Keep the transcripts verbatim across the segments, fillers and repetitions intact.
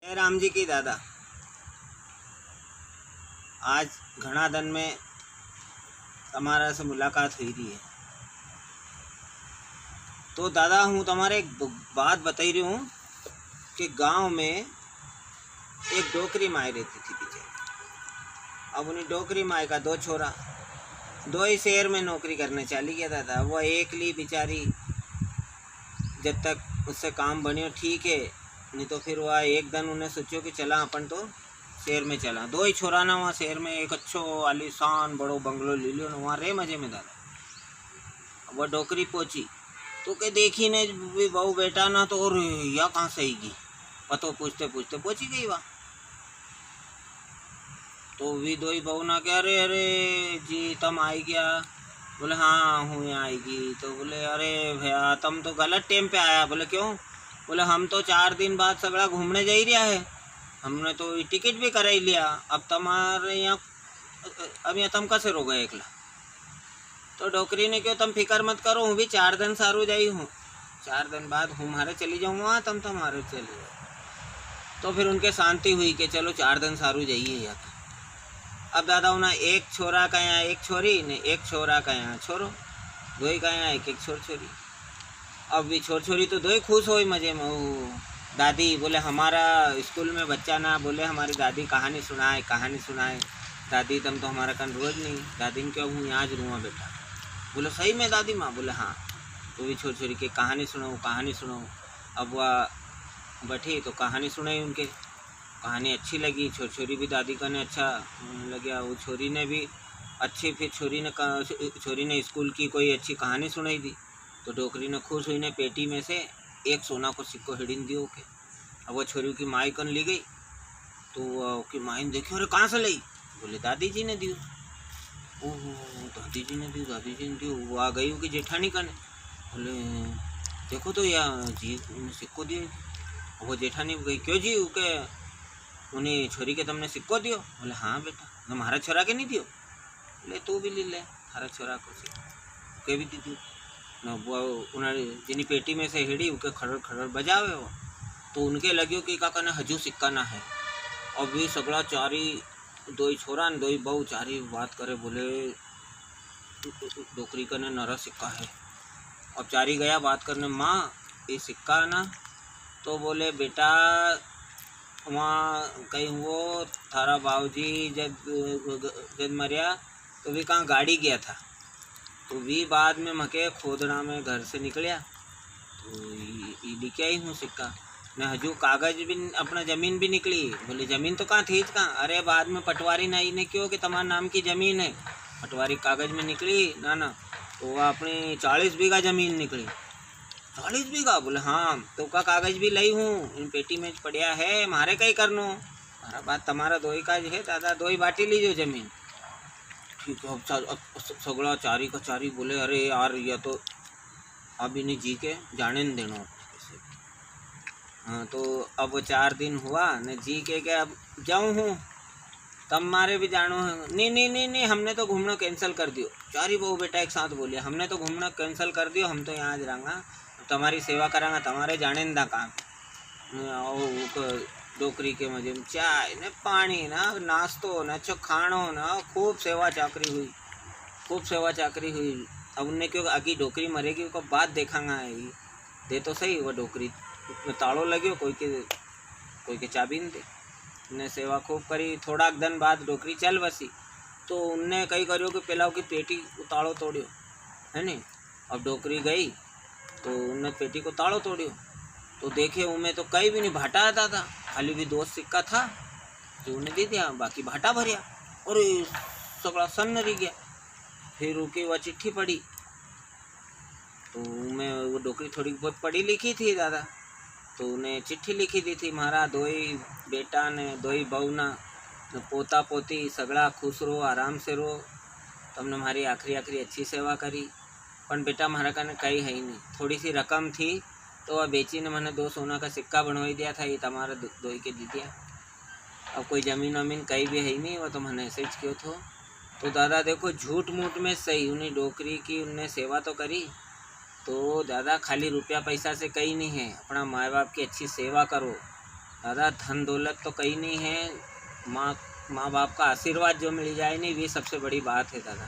राम जी की दादा, आज घणा दिन में तमारा से मुलाकात हुई रही है। तो दादा, हूँ तमारे एक ब-, बात बताई रही हूँ कि गांव में एक डोकरी माई रहती थी पीछे। अब उन्हीं डोकरी माई का दो छोरा, दो ही शहर में नौकरी करने चली गया दादा। वो एकली बेचारी, जब तक उससे काम बनियो ठीक है, नहीं तो फिर वह एक दिन उन्हें सोचियो कि चला अपन तो शहर में चला। दो ही छोरा ना वहाँ शहर में एक अच्छो आलीशान बड़ो बंगलो ले लियो ना, वहाँ रहे मजे में दादा। अब वह डोकरी पहुंची तो के देखी ने भी बहू बेटा ना तो, और या कहाँ से आएगी, पतो पूछते पूछते पहुंची गई वहाँ। तो वी दोई बहू ना के, "अरे, अरे जी, तम आई गया?" बोले, "हाँ, हूँ यहाँ आई गई।" तो बोले, "अरे भैया, तम तो गलत टाइम पे आया।" बोले, "क्यों?" बोले, "हम तो चार दिन बाद सगळा घूमने जा ही रहा है, हमने तो ये टिकट भी कराई लिया, अब तमारे यहाँ, अब यहाँ तम कसे रहोगे एकला?" तो डोकरी ने क्यो, "तम फिकर मत करो, हूँ भी चार दिन सारू जाई हूँ। चार दिन बाद हूँ म्हारे चली जाऊँगा, तम तो म्हारे चली जाओ।" तो फिर उनके शांति हुई कि चलो चार दिन सारू जाइए या तो। अब दादा उन्हें एक छोरा का यहाँ एक छोरी ने एक छोरा का यहाँ छोरो, दोई का यहाँ एक एक छोर छोरी। अब वी छोर छोरी तो दोई खुश होई मजे में। वो दादी बोले, "हमारा स्कूल में बच्चा ना बोले, हमारी दादी कहानी सुनाए, कहानी सुनाए। दादी, तम तो हमारा कन रोज नहीं।" दादी ने क्यो, "हूँ यहाँ ज रूँगा बेटा।" बोले, "सही में दादी माँ?" बोले, "हाँ।" तो वी छोर छोरी के कहानी सुनाओ, कहानी सुनाओ। अब वह बैठी तो कहानी सुनाई उनके, कहानी अच्छी लगी। छोर छोरी भी दादी का ने अच्छा, अम, लग्या। वो छोरी ने भी अच्छी, फिर छोरी ने का-, छोरी ने स्कूल की कोई अच्छी कहानी सुनाई दी। तो डोकरी ने खुश हुई ने पेटी में से एक सोना को सिक्को हेड़ी ने दियो उके। अब वो छोरी की माई कन ली गई, तो वो उकी माई ने देखियो, "अरे, कहाँ से लाई?" बोले, "दादी जी ने दियो।" "ओहो, दादी जी ने दियो, दादी जी ने दियो।" वो आ गई उकी जेठानी कने, बोले, "देखो तो या जी ने सिक्को दियो।" वो जेठानी गई, "क्यों जी?" उके, "उनी छोरी के तमने सिक्को दियो?" बोले, "हाँ बेटा।" "ने म्हारा छोरा के नहीं दियो?" "ले, तू भी ले ले, थारा छोरा को से।" उके भी दी दी। न वो उन्हें जिनी पेटी में से हेड़ी, उके खड़र खड़र बजावे हो, तो उनके लग्यो कि इका कने हजू सिक्का ना है। अब वी सगळा चारी, दोई छोरा न दोई बहू, चारी बात करे, बोले, "डोकरी कने नरा सिक्का है।" अब चारी गया बात करने, "माँ, ये सिक्का ना?" तो बोले, "बेटा, वहाँ कहीं वो थारा बाऊजी जब, जब मरया, तो वी कहाँ गाड़ी गया था, तो वी बाद में मके खोदड़ा में घर से निकलया, तो ई, ई लेके आई हूँ सिक्का। ने हजू कागज भी, अपना जमीन भी निकली।" बोले, "जमीन तो कहाँ थी, कहाँ?" "अरे, बाद में पटवारी ने आईने क्यो कि तमारे नाम की जमीन है।" पटवारी कागज में निकली ना, ना, तो वो अपनी चालीस बीघा जमीन निकली। "चालीस बीघा?" बोले, "हाँ।" "तो उका कागज भी लाई हूँ, इन पेटी में पड़या है, म्हारे कई करनो? म्हारा बात तमारा दोई का ज है दादा, दोई बाटी लीजो जमीन।" ठीक है, अब चा-, अब स-, सगळा चारी का चारी बोले, "अरे यार, या तो अब इनी जी के जाने न देनो।" हाँ, तो अब वो चार दिन हुआ ने जी के, के अब जाऊँ हूँ, तमारे भी जानो है। "नी, नी, नी, नी, हमने तो घूमनो cancel कर दियो।" चारी बहू बेटा एक साथ बोलिया, "हमने तो घूमनो cancel कर दियो, हम तो यहाँ ज रांगा, तमारी सेवा करांगा, तमारे जाने न दा काम।" ने आओ, वो क-, डोकरी के मजे में चाय ने पानी ना, नाश्तो ना, अच्छो खानो ना, खूब सेवा चाकरी हुई, खूब सेवा चाकरी हुई। अब उनने क्यो, "आगी डोकरी मरेगी, उका बाद देखांगा है।" दे तो सही, वो डोकरी में तालो लग्यो, कोई के, कोई के चाबी न दे। ने सेवा खूब करी, थोड़ाक दिन बाद डोकरी चल बसी। तो उनने कई करियो कि पेला उकी पेटी को तालो तोड़ियो, है नी? अब डोकरी गई, तो उनने पेटी को तालो तोड़ियो, तो देखे, उमें तो कई भी नी, भाटा आता था, खाली भी दो सिक्का था, जो उनने दे दिया, बाकी भाटा भरिया, और सगळा सन्न रही गया। फिर उके वा चिट्ठी पड़ी, तो मैं, वो डोकरी थोड़ी बहुत पढ़ी लिखी थी दादा, तो उन्हें चिट्ठी लिखी दी थी, "म्हारा दोई बेटा ने दोई बहू ना, ने पोता पोती सगळा खुश रो, आराम से रो, तमने म्हारी आखिरी आखिरी अच्छी सेवा करी, पण बेटा म्हारा कने कई है ही नी, थोड़ी सी रकम थी, तो वह बेची ने मने दो सोना का सिक्का बनवाई दिया था, ये तमारा दो-, दोई के दी दिया।" अब कोई जमीन वमीन कई भी है ही नी, वो तो मने ऐसे ही क्यो थो। तो दादा देखो, झूठ मूठ में सही, उन्हीं डोकरी की उनने सेवा तो करी। तो दादा, खाली रुपया पैसा से कई नी है, अपना माय बाप की अच्छी सेवा करो, दादा, धन दौलत तो कई नी है, माँ, माँ बाप का आशीर्वाद जो मिली जाए नी, वी सबसे बड़ी बात है दादा।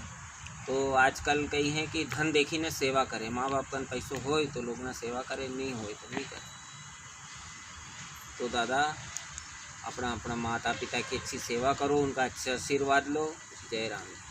तो आजकल कई है कि धन देखी ने सेवा करे, माँ बाप कन पैसो होय तो लोग ना सेवा करे, नी होय तो नी करे। तो दादा, अपना, अपना माता पिता की अच्छी सेवा करो, उनका अच्छा आशीर्वाद लो। जय राम।